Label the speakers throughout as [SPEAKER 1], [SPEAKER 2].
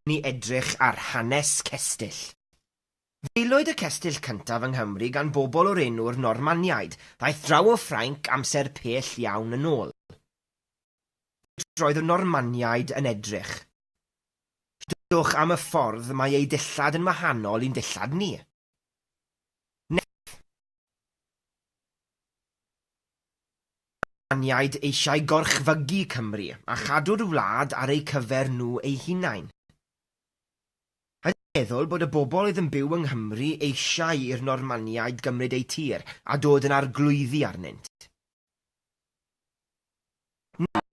[SPEAKER 1] Ni edrych ar hanes cestyll. Feilwyd y cestyll cyntaf yng Nghymru gan bobl o'r enw'r Normaniaid, ddaeth draw o Ffrainc amser pell iawn yn ôl. Sut roedd y Normaniaid yn edrych? Siaradwch am y ffordd mae eu dillad yn wahanol i'n dillad ni. Neth. Normaniaid eisiau gorchfygu Cymru a chadw'r wlad ar eu cyfer nhw eu hunain. Ydych chi'n meddwl bod y bobl oedd yn byw yng Nghymru eisiau i'r Normaniaid gymryd eu tir a dod yn arglwyddi arnynt? Na.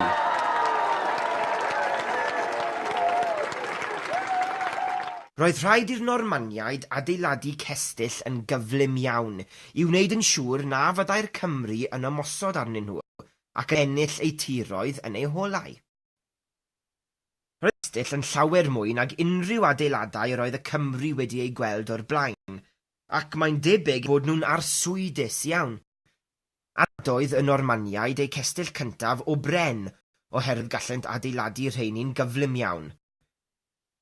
[SPEAKER 1] Roedd rhaid i'r Normaniaid adeiladu cestyll yn gyflym iawn i wneud yn siŵr na fyddai'r Cymry yn ymosod arnyn nhw ac yn ennill eu tiroedd yn eu holau. Roedd y cestyll yn llawer mwy nag unrhyw adeiladau yr oedd y Cymry wedi eu gweld o'r blaen, ac mae'n debyg eu bod nhw'n arswydus iawn. Adeiladodd y Normaniaid eu cestyll cyntaf o bren oherwydd gallent adeiladu rheini'n gyflym iawn.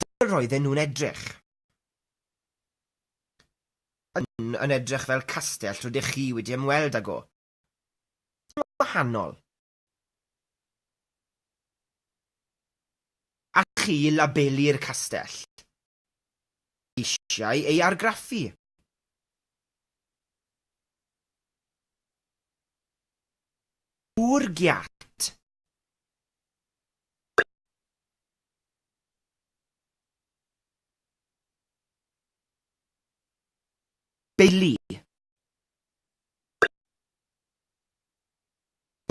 [SPEAKER 1] Dyma roedden nhw'n edrych. Ydy hwn yn edrych fel castell rydych chi wedi ymweld ag o? Sy'n wahanol? Allwch chi labelu'r castell? Eisiau ei argraffu? Tŵr giât. Beili.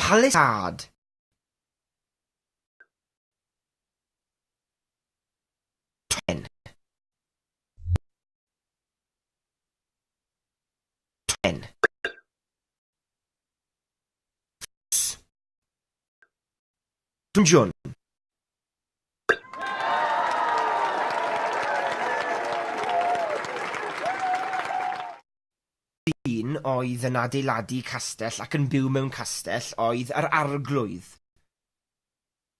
[SPEAKER 1] Palisâd. Tomen. Tomen. Ffos. Dwnsiwn. Dyn oedd yn adeiladu castell ac yn byw mewn castell oedd yr arglwydd.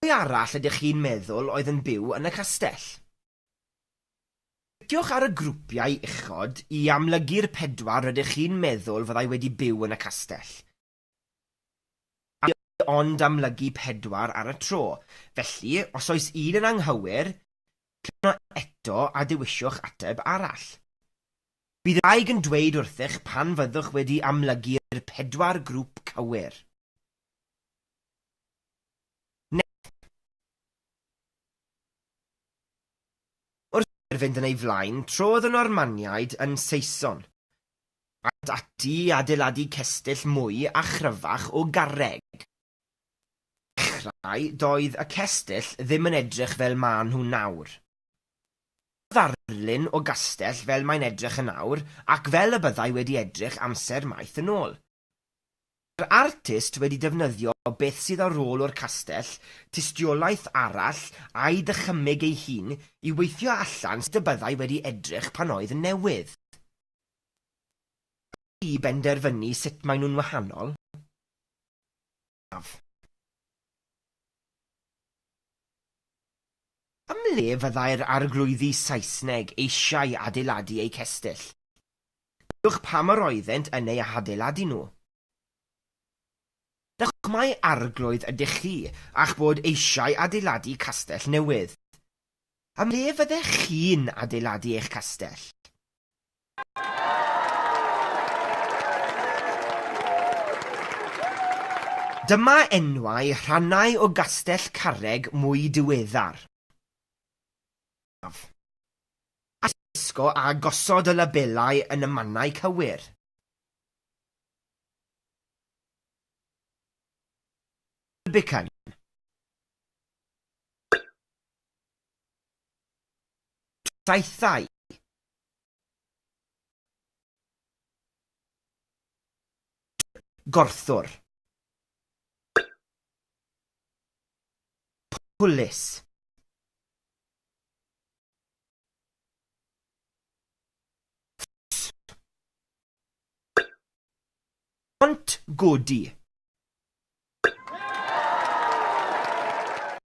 [SPEAKER 1] Pwy arall ydych chi'n meddwl oedd yn byw yn y castell? Cliciwch ar y grwpiau uchod i amlygu'r pedwar rydych chi'n meddwl fyddai wedi byw yn y castell. Allwch chi ond amlygu pedwar ar y tro, felly os oes un yn anghywir, cliciwch arno eto a dewisiwch ateb arall. Bydd y wraig yn dweud wrthych pan fyddwch wedi amlygu'r pedwar grŵp cywir. Wrth iddo fynd yn ei flaen, trodd y Normaniaid yn Saeson. Aent ati i adeiladu cestyll mwy a chryfach o garreg. I ddechrau, doedd y cestyll ddim yn edrych fel maen nhw nawr. Dyma ddarlun o gastell fel mae'n edrych yn awr ac fel y byddai wedi edrych amser maith yn ôl. Mae'r artist wedi defnyddio beth sydd ar ôl o'r castell, tystiolaeth arall, a'i ddychymyg ei hun i weithio allan sut y byddai wedi edrych pan oedd yn newydd. Allwch chi benderfynu sut maen nhw'n wahanol? Ym mhle fyddai'r arglwyddi Saesneg eisiau adeiladu eu cestyll? Dywedwch pam yr oeddent yn eu hadeiladu nhw. Dywedwch mai arglwydd ydych chi a'ch bod eisiau adeiladu castell newydd. Ym mhle fyddech chi'n adeiladu eich castell? Dyma enwau rhannau o gastell carreg mwy diweddar. Gwisgo a gosod y labelau yn y mannau cywir. Rubicon. Saethau. Gorthwr. Pwlis. Pont godi.